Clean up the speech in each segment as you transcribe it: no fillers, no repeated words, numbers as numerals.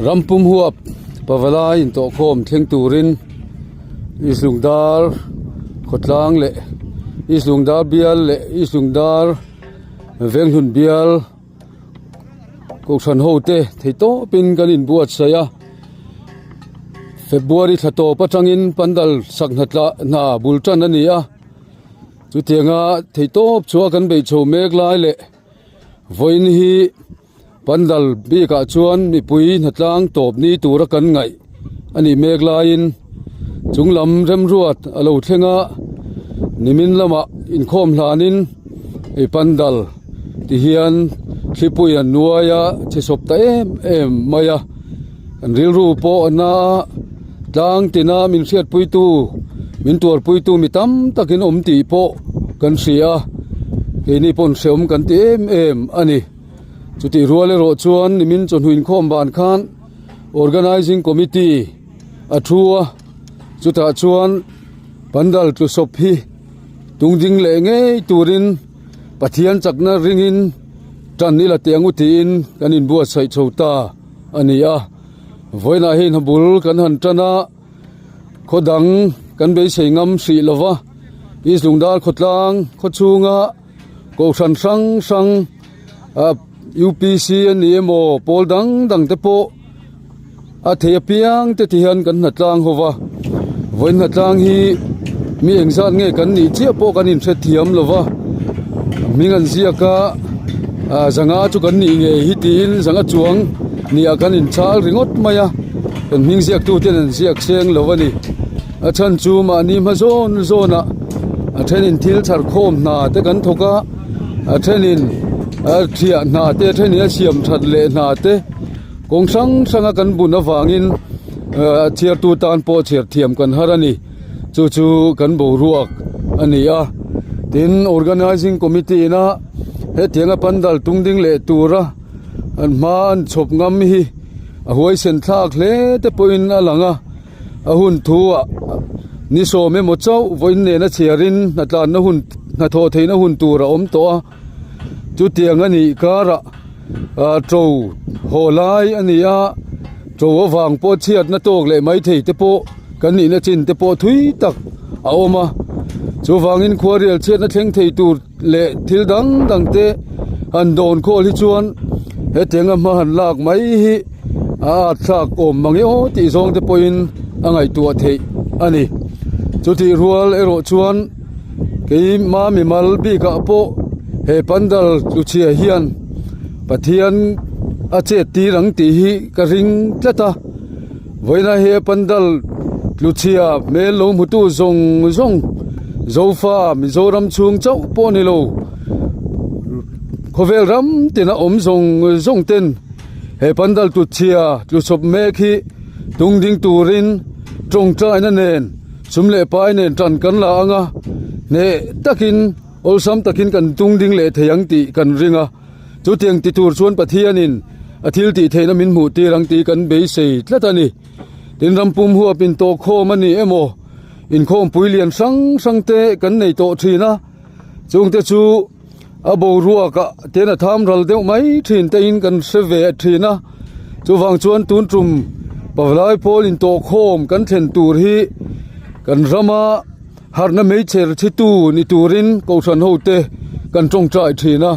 Rampum huap pavalai intawhkhawm thleng turin East Lungdar khawtlang leh East Lungdar bial leh East Lungdar Venghlun bial Kohhran ho te thei tawpin kan inbuatsaih a February thla tawp atangin pandal sak hna tlah hna bul tan a ni a chutianga thei tawp chhuah kan beih chho mek lai leh vawiin hi pandal bikah chuan mipui hnatlang tawp ni tura kan ngaih a nih mek laiin chung lam remruat a lo thleng a nimin lamah inkhawm hlanin hei pandal ti hian thlipui a nuai a chhe sawp ta em em mai a an rilru pawh a na a tlang tina min hriatpui tu min tuarpui tu mi tam takin awm tih pawh kan hria a keini pawh hreawm kan ti em em a ni chutih rual erawh chuan nimin chawhnu inkhawm ban khan. Organising Committee a thu a chutah chuan pandal tlu sawp hi tungding leh ngei turin Pathian chakna ringin tan ila teh ang u tiin kan inbuatsaih chho ta a ni a vawiinah hei hna bul kan han tan a khaw dang kan beisei ngam hrih lova East Lungdar khawtlang khaw chhunga Kohhran hrang hrang ah UPC a ni emaw pawl dang dang te pawh a thei apiang te ti hian kan hnatlang ho va vawiin hnatlang hi mi engzat nge kan nih chiah pawh kan inhrethiam lo va hming an ziak a ah zanga chu kan nih ngei hi tiin zanga chuang nih ah kan inchal ringawt mai a kan hming ziak tu ten an ziak seng lo a ni. A chhan chu mahni hma zawn zawnah a thenin thil chhar khawm hna te kan thawk a a thenin a thiah hna te a thenin a siam that leh hna te kawng hrang hrang a kan bun avangin ah a chhiartu tan pawh chhiar thiam kan har a ni chu chu kan boruak a ni a tin organising committee ina hetiang a pandal tung ding leh tura an hma an chhawp ngam hi a huaisen thlak hle te pawhin a lang a. A hun thu ah ni sawm emaw chauh vawiin nena chhiarin hnatlanna hun hnathawh theihna hun tur a awm tawh a chutiang a nih karah ah to haw lai a ni a to avang pawh chhiatna tawk leh mai thei te pawh kan nihna chin te pawh thui tak a awm a chuvangin khuarel chhiatna thleng thei tur leh thil dang dang te han dawn khawl hi chuan hetiang a hma han lak mai hi a at thlak awm mang e aw tih zawng te pawhin a ngaihtuah theih a ni chutih rual erawh chuan keima mimal bikah pawh he pandal tluchhia hian Pathian a chet tir ang tih hi ka ring tlat a. Vawiina he pandal tluchhia hmel lo hmutu zawng zawng Zofa Mizoram chhung chauh pawh a ni lo khawvel ram tina awm zawng zawng ten he pandal tluchhia tluchhawp mek hi tung ding turin tawngtaina nen sum leh pai nen tan kan la ang a hneh takin awlsam takin kan tung ding leh thei ang tih kan ring a. Chutiang ti tur chuan Pathianin a thil tih theihna min hmuh tir ang tih kan beisei tlat a ni. Tin rampum huap intawhkhawm a ni emaw, inkhawmpui lian hrang hrang te kan nei tawh thin a, chungte chu a boruakah ten a tham ral deuh mai thin tein kan hre ve thin a. Chuvang chuan tun tum Pavalai pawl intawhkhawm kan thlen tur hi kan rama Harhna meichher chhitu ni turin Kohhran hote kan tawngtai thin a,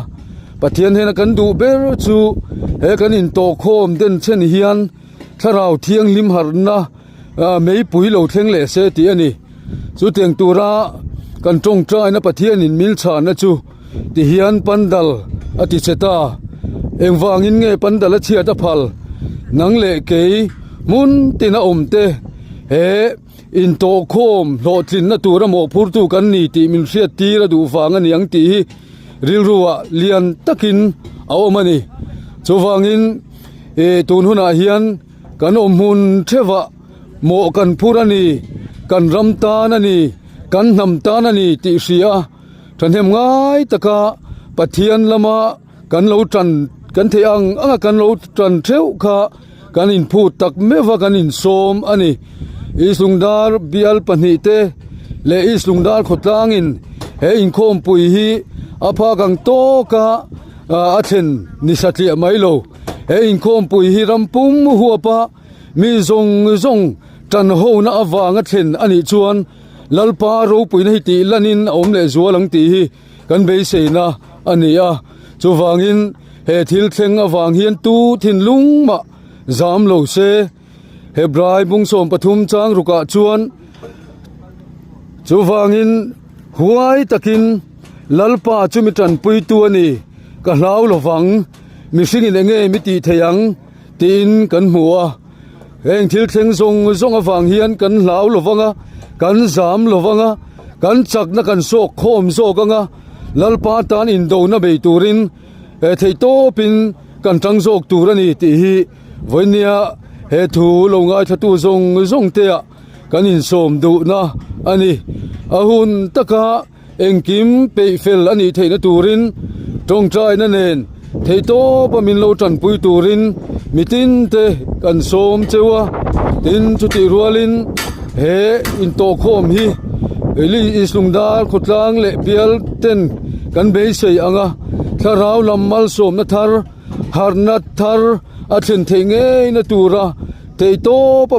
Pathian hena kan duh ber chu he kan intawhkhawm den chen hian Thlarau Thianghlim harhna meipui lo thleng leh se tih a ni. Chutiang tura kan tawngtaina Pathianin mil chhahna chu ti hian pandal a ti che ta. Engvangin nge pandal a chhiat a phal? Nang leh kei hmun tina awmte he. Intawhkhawm hlawhtlinna tura mawhphurtu kan ni tih min hriat tir a duh vang a ni ang tih hi rilruah lian takin a awm a ni. Chuvangin ih tun hunah hian kan awm hmun theuhah mawh kan phur a ni, kan ram tan a ni, kan hnam tan a ni tih hria thahnem ngai taka Pathian lama Kan lo tan kan theih ang anga kan lo tan theuh kha kan inphut tak meuh a kan insawm a ni. East Lungdar bial pahnihte leh East Lungdar khawtlangin he inkhawmpui hi a phak ang tawka a thlen ni satliah mai lo. He inkhawmpui hi ram pum huapa mi zawng zawng tan hona avanga thlen a nih chuan Lalpa ropuina hi tih lanin a awm leh zual ang tih hi kan beiseina a ni a. Chuvangin he thil thleng avang hian tu thinlung mah zam lo se. Hebrai bung 13 chang rukah chuan chuvangin huai takin Lalpa chu mi tanpuitu a ni, ka hlau lovang, mihringin enge mi tih thei ang tiin kan hmu a. Heng thil thleng zawng zawng avang hian kan hlau lovang a, kan zam lovang a, kan chakna kan sawk khawm zawk ang a, Lalpa tan indona bei turin theihtawpin kan tang zawk tur a ni tih hi Vawinia he thu lo ngaithlatu zawng zawng te ah kan insawm duhna a ni. A hun taka engkim peih fel a nih theihna turin tawngtaina nen theihtawp a min lo tanpui turin mitin te kan sawm cheu a. Tin, chutih rualin he intawhkhawm hi Eli Islungdar khawtlang leh bial ten kan beisei ang a, thlarau lam malsawmna thar Harhna thar a thlen theih ngeina tura theihtawp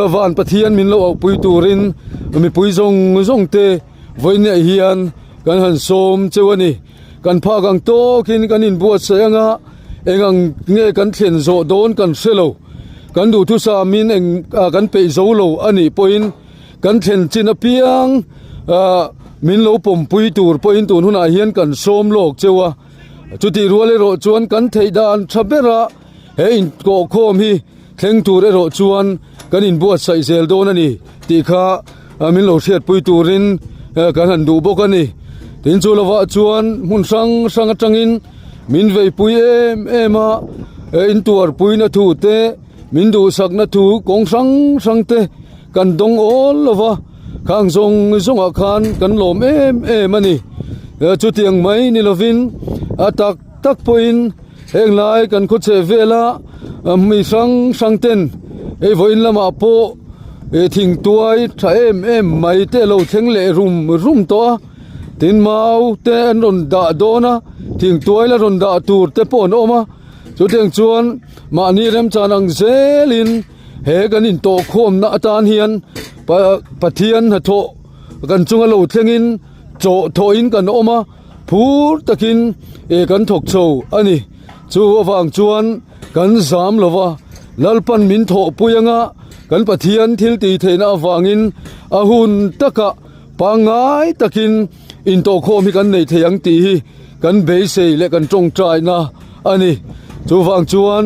a van Pathian min lo auhpui turin mipui zawng zawng te vawiinah hian kan han sawm cheu a ni. Kan phak ang tawkin kan inbuatsaih anga eng ang nge kan thlen zawh dawn kan hre lo. Kan duhthusam-in eng kan peih zo lo a nih pawhin kan thlen chin apiang min lo pawmpui tur pawhin tun hunah hian kan sawm lawk cheu a. Chutih rual erawh chuan kan theih dan tha bera he inkawhkhawm hi thleng tur erawh chuan kan inbuatsaih zel dawn a ni tih kha min lo hriatpui turin kan han duh bawk a ni. Tin chu lovah chuan hmun hrang hrang atangin min veipui em em a, intuarpuina thu te, min duhsakna thu kawng hrang hrang te kan dawng awl lova. Khang zawng zawngah khan kan lawm em em a ni. Chutiang mai ni lovin a tak tak pawhin heng lai kan khaw chheh vela mi hrang hrang ten hei vawiin lamah pawh thingtuai tha em em mai te a lo thleng leh rum rum tawh a. Tin mau te an rawn dah dawn a, thingtuai la rawn dah tur te pawh an awm a. Chutiang chuan mahni remchan ang zelin. He kan intawhkhawmna atan hian Pathian hnathawh kan chunga lo thlengin chawh thawhin kan awm a, phur takin eh kan thawk chho a ni. Chu avang chuan kan zam lo va, Lalpan min thawhpui anga kan Pathian thil tih theihna avangin a hun takah pangngai takin intawhkhawm hi kan nei thei ang tih hi kan beisei leh kan tawngtaina a ni. Chuvang chuan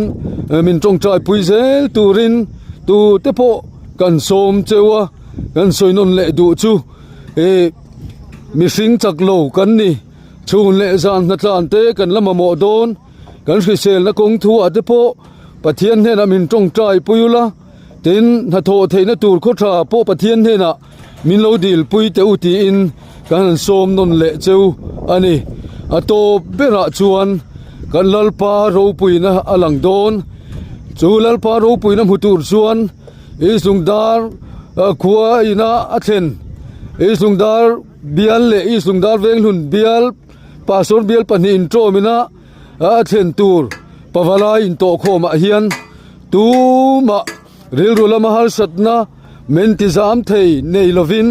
min tawngtai pui zel turin tute pawh kan sawm cheu a, kan sawi nawn leh duh chu ih mihring chak lo kan ni. Chhun leh zan hnatlan te kan la mamawh dawn, kan hriselna kawng thu ah te pawh Pathian hnenah min tawngtai pui ula, tin hnathawh theihna tur khaw tha pawh Pathian hnenah Min lo dilpui teh u tiin kan han sawm nawn leh cheu a ni. A tawp berah chuan kan Lalpa ropuina a lang dawn. Chu Lalpa ropuina hmu tur chuan Islungdar khua ina a thlen Islungdar bial leh Islungdar Venghlun bial Pastor bial pahnih intawmina a thlen tur Pavalai intawhkhawmah hian tumah Rilru lama harsatna min ti zam thei nei lovin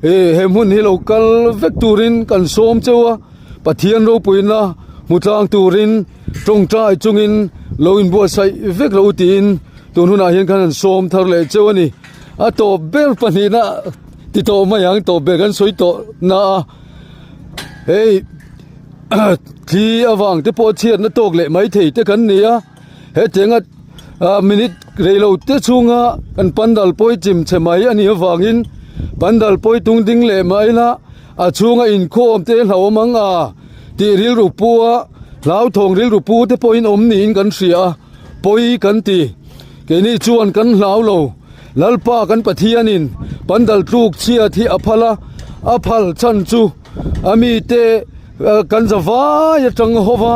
he hmun hi lo kal vek turin kan sawm cheu a, Pathian ropuina hmu tlang turin tawngtai chungin lo inbuatsaih vek lo tiin tun hunah hian khan an sawm thar leh cheu a ni. A tawp ber pahnihna ti tawh mai ang, tawp ber kan sawi tawh na a, hei thli avang te pawh chhiatna tawk leh mai thei te kan ni a. Hetianga minute rei lo te chhunga kan pandal pawi chim chhe mai a nih avangin pandal pawi tung ding leh mai ila a chhunga inkhawm te hlauhawm ang a tih rilru pu a hlauthawng rilru pu te pawhin awm niin kan hria a pawi kan ti keini chuan kan hlau lo Lalpa kan Pathianin pandal tluk chhiat hi a phal a a phal chhan chu a mite Kan zavai atang hova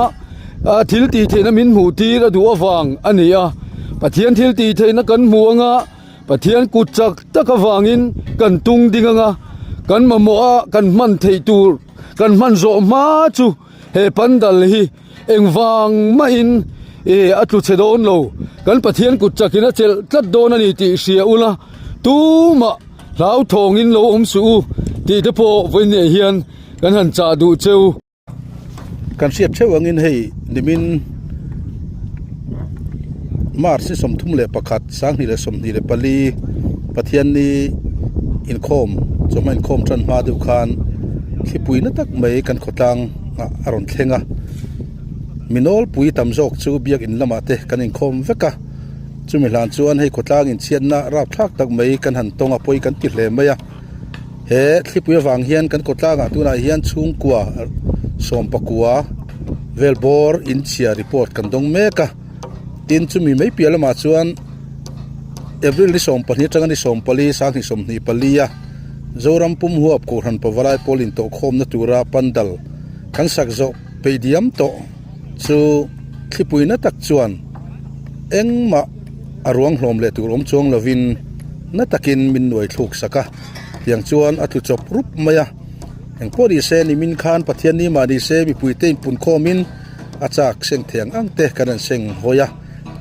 thil tih theihna min hmuh tir a duh avang a ni a, Pathian thil tih theihna kan hmu anga Pathian kut chak tak avangin kan tung ding anga kan mamawh a kan hman theih tur kan hman zawh hma chu he pandal hi engvang mahin. Ih a tlu chhe dawn lo, kan Pathian kut chakin a chelh tlat dawn a ni tih hria ula, tumah hlauthawngin lo awm suh u tih te pawh vawiinah hian kan han chah duh cheu. Kan hriat theuh angin hei nimin March ni 31 2024 Pathianni inkhawm chawhma inkhawm tan hma deuh khan thlipui na tak mai kan khawtlang ah a rawn thleng a. Mi nawlpui tam zawk chu biakin lamah te kan inkhawm vek a, chumi hlan chuan hei khawtlang inchhiatna rapthlak tak mai kan han tawng a pawi kan ti hle mai a. He thlipui avang hian kan khawtlangah tunah hian chhungkua sawmpakua vel bawr inchhia report kan dawng mek a, tin chumi mai piah lamah chuan April ni 12 atanga ni 14 2024 a Zoram pum huap Kohhran Pavalai pawl intawhkhawmna tura pandal kan sak zawh Peih diam tawh chu thlipui na tak chuan engmah a ruang hlawm leh tur awm chuang lovin na takin min nuai thluk sak a, tiang chuan a tlu chawp rup mai a. Engpawh ni se nimin khan Pathian ni mah ni se mipuite inpun khawmin a chak seng thei ang ang te kan rawn seng hawi a.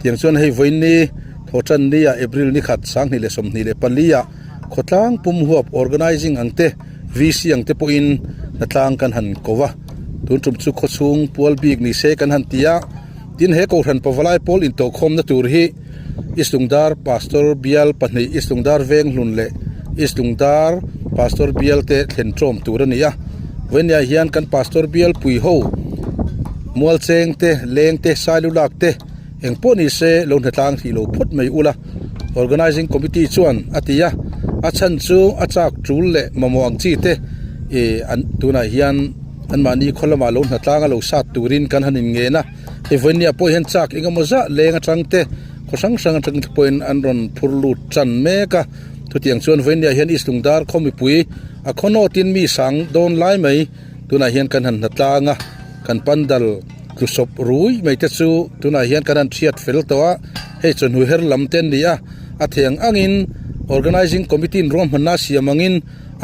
Tiang chuan hei vawiin ni thawhtan ni ah April ni khat 2024 ah khawtlang pum huap organising ang te VC ang te pawhin hnatlang kan han ko va. Tun tum chu khawchhung pual bik ni se kan han ti a, tin he Kohhran Pavalai pawl intawhkhawmna tur hi East Lungdar Pastor Bial pahnih East Lungdar Venghlun leh East Lungdar Pastor Bial te thlen tawm tur a ni a. Vawinia hian kan Pastor Bial pui ho Mualcheng te, Leng te, Sailulak te engpawh ni se lo hnatlang hrih lo phawt mai ula Organising Committee chuan a ti a, a chhan chu a chak tul leh mamawh ang chi te ih an tunah hian anmahni khaw lamah lo hnatlang a lo sat turin kan han inngen a, hei vawinia pawh hian chak eng emaw zah leng atang te khaw hrang hrang atang te pawhin an rawn phur lut tan mek a, chutiang chuan vawinia hian East Lungdar khaw mipui a khaw nawtin mi sang dawn lai mai tunah hian kan han hnatlang a, kan pandal tlu sawp rui mai te chu tunah hian kan han thiat fel tawh a, hei chawhnu her lam te an ni a, a thei ang angin organising committee in ruahmanna siam angin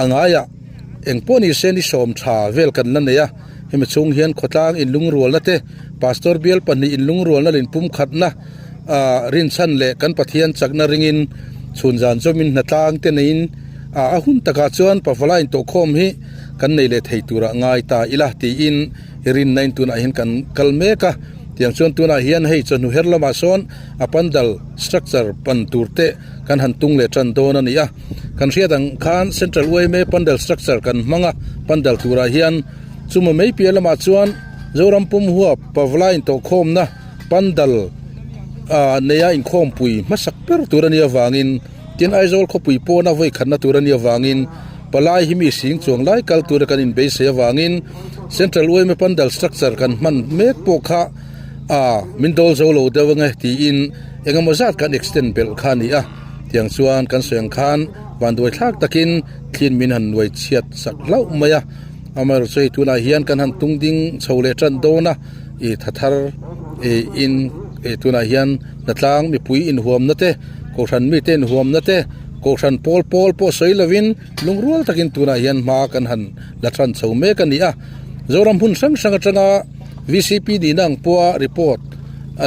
a ngaiah. Eng pawh ni se ni sawm tha vel kan la nei a, hemi chhung hian khawtlang inlungrualna te, Pastor bial pahnih inlungrualna leh inpumkhatna ah rinchhan leh kan Pathian chakna ringin chhun zan zawmin hnatlang te neiin ah a hun takah chuan Pavala intawhkhawm hi kan nei leh thei turah ngai ta ila tiin i rinna in tunah hian kan kal mek a, tiang chuan tunah hian hei chawhnu her lamah sawn a pandal structure pan tur te kan han tung leh tan dawn a ni a. Kan hriat ang khan Central yma Pandal structure kan hmang a, Pandal turah hian chuma mai piah lamah chuan Zoram pum huap Pavla intawhkhawmna Pandal ah neia inkhawmpui hmasak ber tur a nih avangin tin Aizawl khawpui pawna vawi khatna tur a nih avangin palai hi mi sing chuang lai kal tura kan inbeisei avangin Central yma Pandal structure kan hman mek pawh kha ah min dawl zo lo deuh ange tiin engemaw zat kan extend belh kha a ni a. Tiang chuan kan sawi ang khan vanduai thlak takin thlin min han nuai chhiat sak hlauh mai a, amaherawhchu chu hei tunah hian kan han tung ding chho leh tan dawn a, ih tha thar ih in ih tunah hian hnatlang mipui inhuamna te kohhran mite inhuamna te kohhran pawl pawl pawh sawi lovin lungrual takin tunah hian hma kan han la tan chho mek a ni a, Zoram hmun hrang hrang atanga V_C_P nihna ang pawha report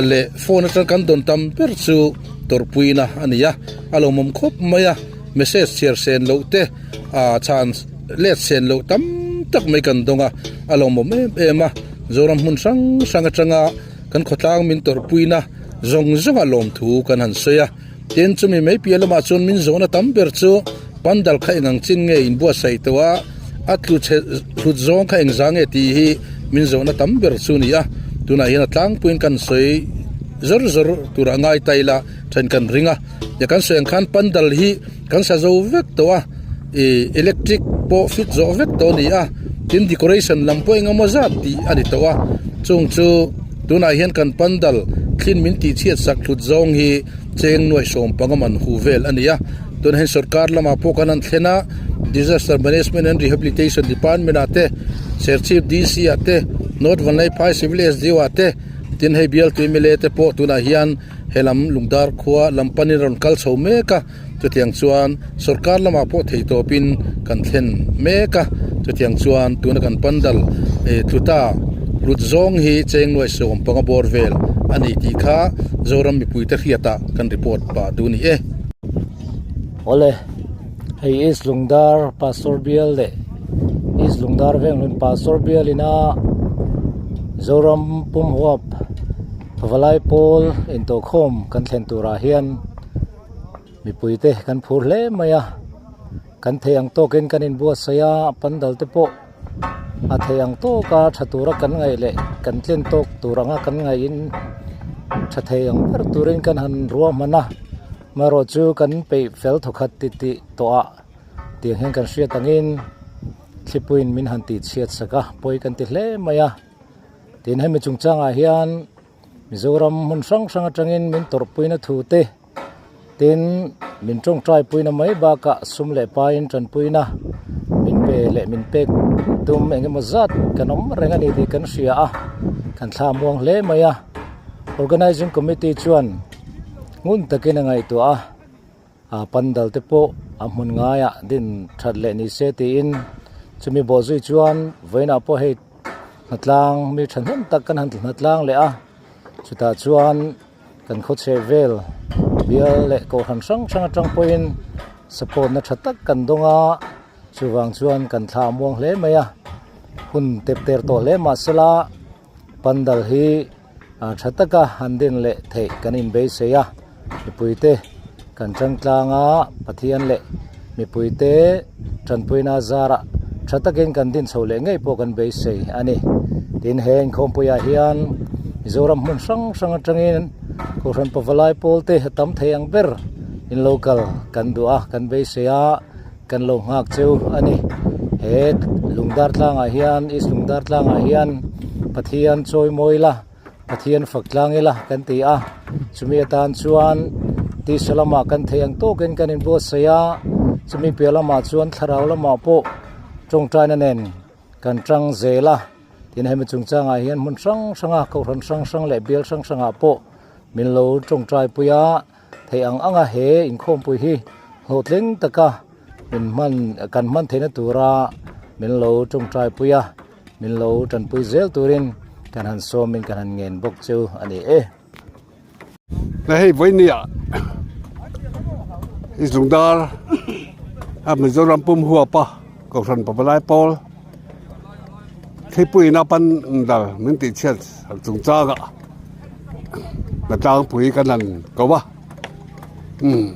leh phone atang kan dawn tam ber chu. Tawrhpuina a ni a, a lawmawm khawp mai a, message chhiar sen loh te ah chhan let sen loh tam tak mai kan dawng a, a lawmawm em em a, Zoram hmun hrang hrang atanga kan khawtlang min tawrhpuina zawng zawng a lawmthu kan han sawi a, tin chumi mai piah lamah chuan min zawhna tam ber chu pandal kha eng ang chin nge inbuatsaih tawh a, a tlu chhe hlut zawng kha eng zah nge tih hi min zawhna tam ber chu a ni a, tunah hian a tlangpuiin kan sawi. Zawr zawr turah ngai ta ila then kan ring a, tia kan sawi ang khan pandal hi kan sa zo vek tawh a, ih electric pawh fit zawh vek tawh a ni a, tin decoration lam pawh eng emaw zat tih a ni tawh a, chung chu tunah hian kan pandal thlin min tih chhiat sak hlut zawng hi cheng nuaih sawm panga man hu vel a ni a, tunah hian sorkar lamah pawh kan han thlen a, disaster management and rehabilitation department ah te Serchhip D_C ah te North Vanlaiphai Civil S_D_O ah te. Tin hei bialtu mla te pawh tunah hian helam Lungdar khua lam panin rawn kal chho mek a, chutiang chuan sorkar lamah pawh thei tawpin kan thlen mek a, chutiang chuan tuna kan pandal eh tluta hlut zawng hi cheng nuaih 15 bawr vel a ni tih kha Zoram mipuite hriatah kan report pah duh a ni e. Awle, hei East Lungdar Pastor Bial leh East Lungdar Venghlun Pastor Bial ina Zoram pumhuap Pavalai pawl intawhkhawm kan thlen turah hian Mipuite kan phur hle mai a, kan thei ang tawkin kan inbuatsaih a, pandal te pawh a thei ang tawka tha tura kan ngaih leh kan tlin tawk tur anga kan ngaihin tha thei ang ber turin kan han ruahman a, amaherawh chu kan peih fel thawkhat titih tawh ah tiang hian kan hriat angin thlipuiin min han tihchhiat sak a, pawi kan ti hle mai a, tin hemi chungchangah hian Mizoram hmun hrang hrang atangin min tawrhpuina thu te Tin, min tawngtai puina mai bakah sum leh pain tanpuina min pe leh min pek tum eng emaw zat kan awm reng a ni tih kan hria a, kan thla muang hle mai a. Organising Committee chuan ngun takin a ngaihtuah a, a pandal te pawh a hmun ngaiah din that leh ni se tiin chumi bawhzui chuan vawiinah pawh hei hnatlang mi thahnem tak kan han hnatlang leh a, chutah chuan. Kan khawchheh vel bial leh kohhran hrang hrang atang pawhin support na tha tak kan dawng a, chuvang chuan kan thla a muang hle mai a, hun tep ter tawh hle mahsela pandal hi tha taka han din leh theih kan inbeisei a, mipuite kan tangtlang a, Pathian leh mipuite tanpuina zarah tha takin kan din chho leh ngei pawh kan beisei a ni. Tin, he inkhawmpuiah hian Mizoram hmun hrang hrang atangin Kohhran Pavalai pawl te a tam thei ang ber in lo kal kan duh a, kan beisei a, kan lo nghak cheu a ni. He Lungdar tlangah hian, East Lungdar tlangah hian Pathian chawi mawi la, Pathian fak tlang ila kan ti a, chumi atan chuan tisa lamah kan theih ang tawkin kan inbuatsaih a, chumi piah lamah chuan thlarau lamah pawh tawngtaina nen kan tang zel a, tin hemi chungchangah hian hmun hrang hranga kohhran hrang hrang leh bial hrang hrangah pawh min lo tawngtai pui a, theih ang anga he inkhawmpui hi hlawhtling taka min hman kan hman theihna tura min lo tawngtai pui a. Min lo tanpui zel turin kan han sawmin kan han ngen bawk chu a ni e. Na hei vawinia i zungdar a Mizoram pum huapa Kohhran Pavalai pawl Thlipuiin a pan dal min tih chhiat chungchanga na tlangpui kan han ko a umm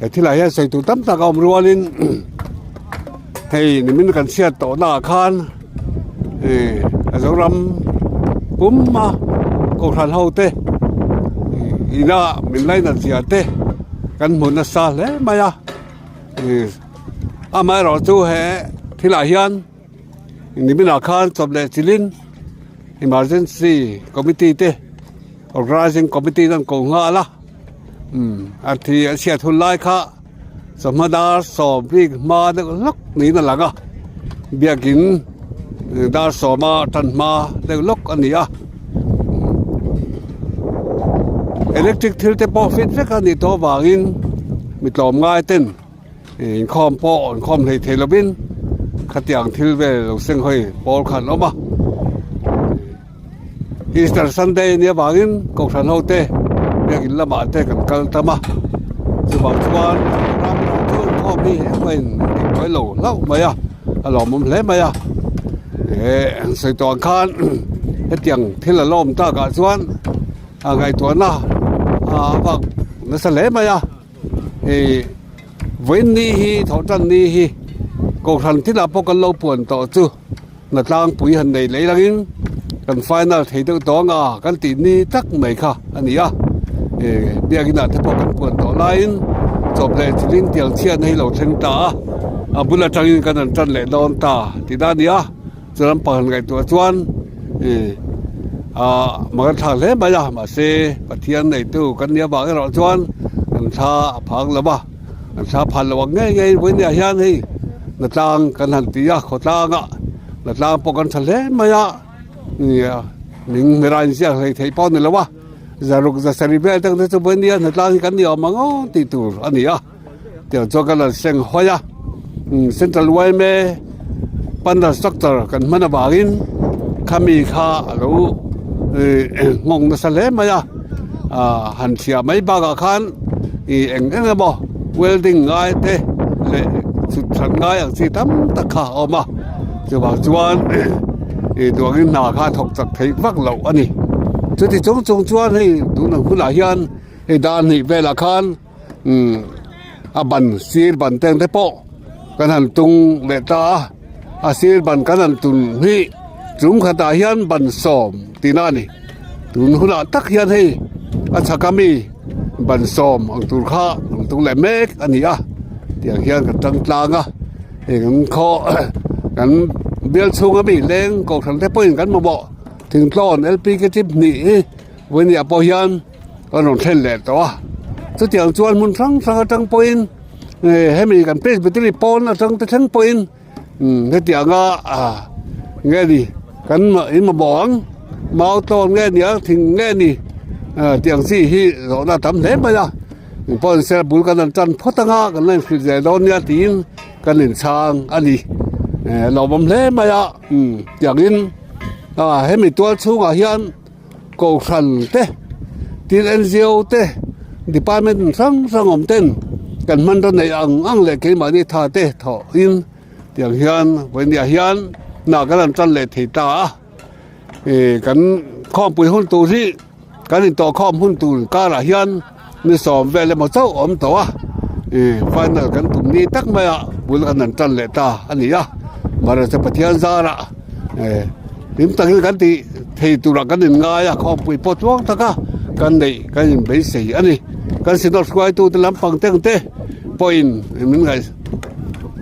he thilah hian sawi tur tam tak a awm rualin hei nimin kan chhiat tawh naah khan ih a zoram puma kohhran ho te ina min lainat zia te kan hmu nasa hle mai a ih amaherawh chu he thilah hian niminah khan chawp leh chilhin emergency committee te Organising committee te an ko nghal a umm a thi a chhiat hun lai kha chawhma dar sawm bik hma deuh hlawk niin a lang a biakin dar sawma tan hma deuh hlawk a ni a electric thil te pawh fit vek a nih tawh avangin mi tlawm ngai ten inkhawm pawh inkhawm hlei thei lovin khatiang thil vel lo seng hawi pawl kha an awm a. Easter Sunday nia vangin Kohhran ho te biakin lamah te kan kal tam a, chuvang chuan ram ro thu inkhawm hi engmah in tih buai lo hlauh mai a, a lawmawm hle mai a, eh sawi tawh ang khan hetiang thil a la awm tak ah chuan a ngaihtuahna a vak nasa hle mai a, hei vawiin ni hi thawhtan ni hi Kohhran thilah pawh kan lo puan tawh chu. Hnatlangpui han nei leh langin kan final thei deuh tawng a kan tih ni tak mai kha a ni a ih biakin ah te pawh kan puan tawh laiin chawp leh thilin tiang chhiatna hi lo thleng ta a a bul atangin kan han tan leh dawn ta tih dan a ni a chu lampang han ngaihtuah chuan ih ah mak a thlak hle mai a mahse Pathian neitu kan nih avang erawh chuan kan thla a phang lo va. An thla phal lo ang ngei ngei vawinia hian hei hnatlang kan han ti a khawtlanga hnatlang pawh kan tha hle mai a nia ning hmera inziak hlei theih pawh a ni lo a zaruk zasarih vel te chu vawinia hnatlang hi kan ni awm ang aw tih tur a ni a tiang chuan kan rawn seng hawi a central yma panel structure kan hman avangin khami kha a lo. nghawng nasa hle mai a ah han chhiah mai bakah khan ih eng eng emaw welding ngai te leh chhut that ngai ang chi tam tak kha a awm a chuvang chuan ih duangin hna kha a thawk chak theih vak loh a ni chuti chung chung chuan hei tun ang hunah hian hei dar hnih velah khan umm a ban sir ban teng te pawh kan han tung leh ta a a sir ban kan han tum hi chung khatah hian ban sawm tihna a ni tun hunah tak hian hei a chhak ami ban sawm ang tur kha an tung leh mek a ni a tiang hian kan tang tlang a hei kan khaw kan bial chhung ami leng kohhran te pawhin kan mamawh thingtlawn L P K chip hnih hi vawinia pawh hian. Kan rawn thlen leh tawh a chutiang chuan hmun hrang hrang atang pawhin eh hemi kan presbytery pawn atang te thleng pawhin umm hetianga ah nge ni kan in mamawh ang mau tlawn nge ni a thing nge ni ah tiang chi hi zawhna a tam hle mai a engpawh ni se bul kan han tan phawt anga kan la inhrilh zel dawn nia tiin kan inchhang a ni eh lawmawm hle mai a umm tiangin ah hemi tual chhungah hian. Kohhran te, tin NGO te, department hrang hrang awm ten kan hmanraw neih ang ang leh keimahni tha te thawhin tiang hian vawinia hian hna kan han tan leh thei ta a. Ih kan khawmpui hun tur hi kan intawhkhawm hun tur karah hian ni sawm vel emaw chauh a awm tawh a, ih final kan tum ni tak mai a bul kan han tan leh ta a ni a, mahse Pathian zarah eh hlim takin kan tih thei turah kan inngai a khawmpui pawh tluang taka kan neih kan inbeisei a ni, kan synod hruaitute lampang teng te pawhin min ngaih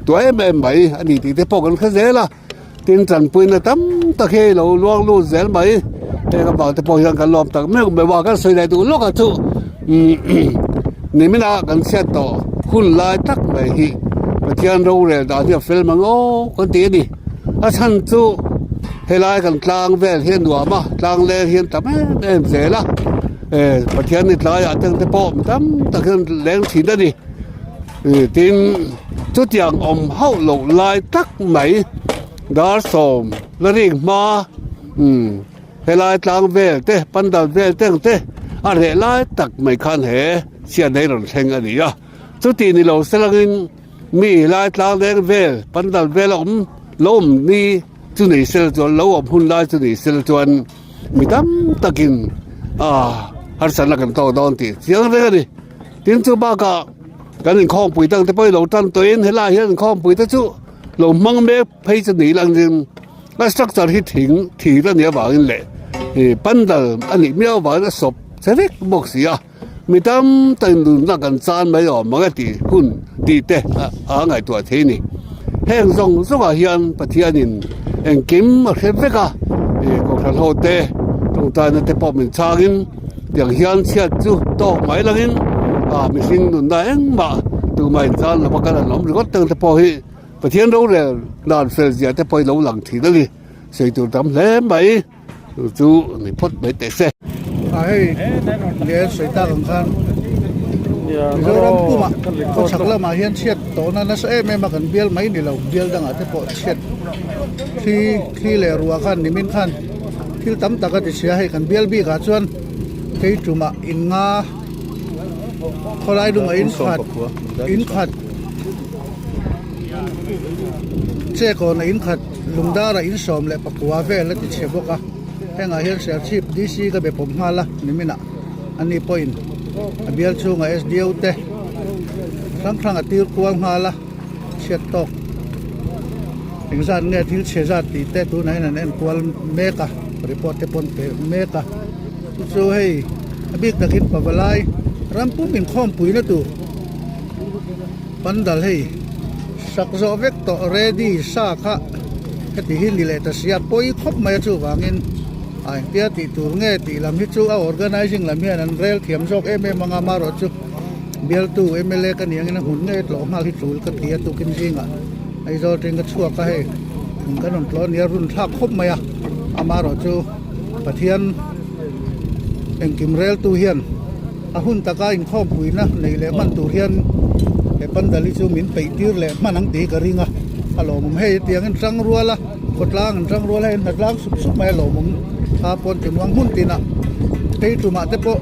tuah em em mai a ni tih te pawh kan hre zel a. Tin tanpuina tam tak hi lo luang lut zel mai heng avang te pawh hian kan lawm tak meuh meuh a kan sawi leh duh lawk a chu nimin a kan chhiat tawh hun lai tak mai hi Pathian rorel dan hi a fel mang aw kan ti a ni a chhan chu helai kan tlang vel hi a nuam a tlang leng hi an tam em em zel a eh Pathian ni tlaiah te ang te pawh mi tam tak hian leng thin a ni. Tin, chutiang awm hauh loh lai tak mai dar sawm la rik hma umm helai tlang vel te pandal vel te ang te a reh lai tak mai khan he chhiat hi rawn thleng a ni a, chuti ni lo selangin mi helai tlang leng vel pandal vel a awm lo awm ni chu nei sela chuan lo awm hun lai chu nei sela chuan mi tam takin ah harsatna kan tawk dawn tih chiang reng a ni. Tin chu bakah kan inkhawmpui dang te pawh hi lo tan tawhin helaiah hian inkhawmpui te chu lo hmang mek phei chu ni langin a structure hi thing thir a nih avangin leh ih pandal a nih miau avangin a sawp che vek bawk si a mi tam tak in nunna kan chan mai awm ang e tih hun tih te a ngaihtuah thei a ni heng zawng zawngah hian Pathianin engkim a hre vek a ih kohhran ho te tawngtaina te pawh min chhangin. Tiang hian chhiat chu tawk mai langin ah mihring nunna engmah tumah inchang lova kan han awm ringawt teng te pawh hi Pathian rorel dan fel zia te pawh hi lo lang thin a ni. Sawi tur tam hle mai chu chu ni phawt mai teh se. A hei nge sawi tak ang khan Mizoram pumah khawchhak lamah hian chhiat tawhna nasa em em a kan bial mai ni lo bial dangah te pawh chhiat thli thli leh ruah khan nimin khan Thil tam tak a ti sia hei kan bial bik ah chuan kei tumah in nga khawlai lungah in khat in khat chekawn a in khat lungdar ah in sawm leh pakua vel a ti chhe bawk a hengah hian Serchhip DC ka be pawm nghal a nimin ah ani pawhin a bial chhungah SDO te hrang hrang a tir kual nghal a. chhiat tawk engzat nge thil chhe zat tih te tunah hian an en kual mek a report te pawh an pe mek a chu chu hei a bik takin pavalai ram pum inkhawm puina tur pandal hei sak zawh vek tawh ready sa kha heti hi ni leh ta sia pawi khawp mai a chuvangin a engtia tih tur nge tih lam hi chu a organizing lam hian an rel thiam zawk em em ang a amaherawhchu. Bialtu mla ka nih angin a hmun ngei tlawh nghal hi tul ka ti a tukin zingah Aizawl atangin ka chhuak a hei hmun kan rawn tlawh a nia run thlak khawp mai a amaherawh chu Pathian engkim reltu hian a hun taka inkhawmpuina neih leh hman tur hian he pandal hi chu min peih tir leh hman ang tih hi ka ring a a lawmawm hei hetiangin tangrual a khawtlang an tangrual a hei an hna tlang sup sup mai a lawmawm. Thla pawn timuang hmun tinah phei tumah te pawh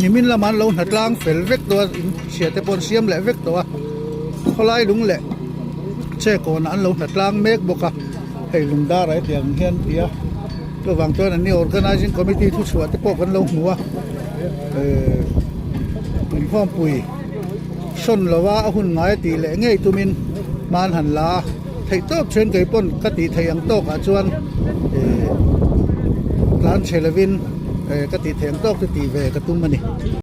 nimin lamah an lo hnatlang fel vek tawh a, in chhia te pawh an siam leh vek tawh a, khawlai lung leh che kawnah an lo hnatlang mek bawk a, hei lungdarah hetiang hian ti a, chuvang chuan an ni organising committee thuchhuah te pawh kan lo hmu a, ehh inkhawmpui sawn lova a hun ngai a tih leh ngei tumin hman han la a. Theih tawp then kei pawn ka tih theih ang tawkah chuan eh tlan chhe lovin eh ka tih theih ang tawk chu tih ve ka tum a ni.